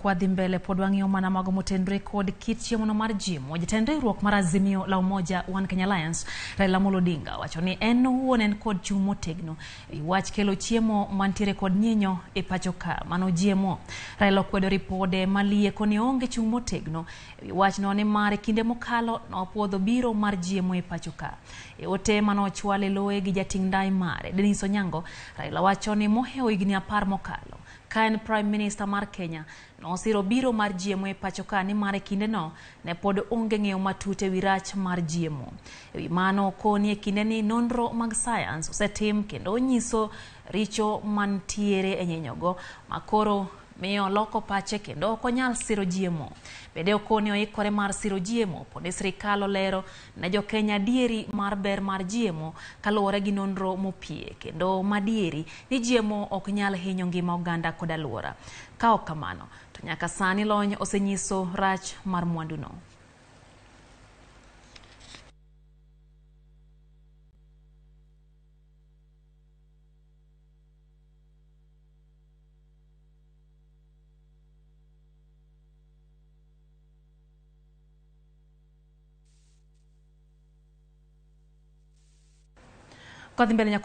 Kwadhi mbele pod wang'iyo mana mago motenore kod kit chiemono mar GMO. Jatend riwruok mar Azimio la Umoja One Kenya Alliance, Raila Amolo Odinga, wacho ni en owuon en kod chung' motegno e wach kelo chiemo mantiere kod nyinyo e pacho ka, mano GMO. Raila okwedo ripode malieko ni oonge chung' motegno e wi wachno nimar e kinde mokalo nopuodho biro mar GMO e pacho ka. E ote manochwal e loye gi jating' ndai mare, Dennis Onyango, Raila wacho ni mohewo higni 10 mokalo ka en Prime Minister mar Kenya, nosiro biro mar GMO e pacho ka nimar e kindeno ne pod onge ng'eyo matut e wi rach mar GMO. E wi mano, okoni e kindeni nonro mag science osetim kendo onyiso richo mantiere e nyinyogo ma koro miyo loko pache kendo ok onyal siro GMO. Bende okoni oikore mar siro GMO poni sirikal olero ne jokenya adieri mar ber mar GMO kaluwore gi nonro mopie kendo madieri ni GMO ok nyal hinyo ngima oganda kod alwora. Ka ok kamano, to nyaka sani lony osenyiso rach mar mwanduno. Kodhi mbele nyakwar.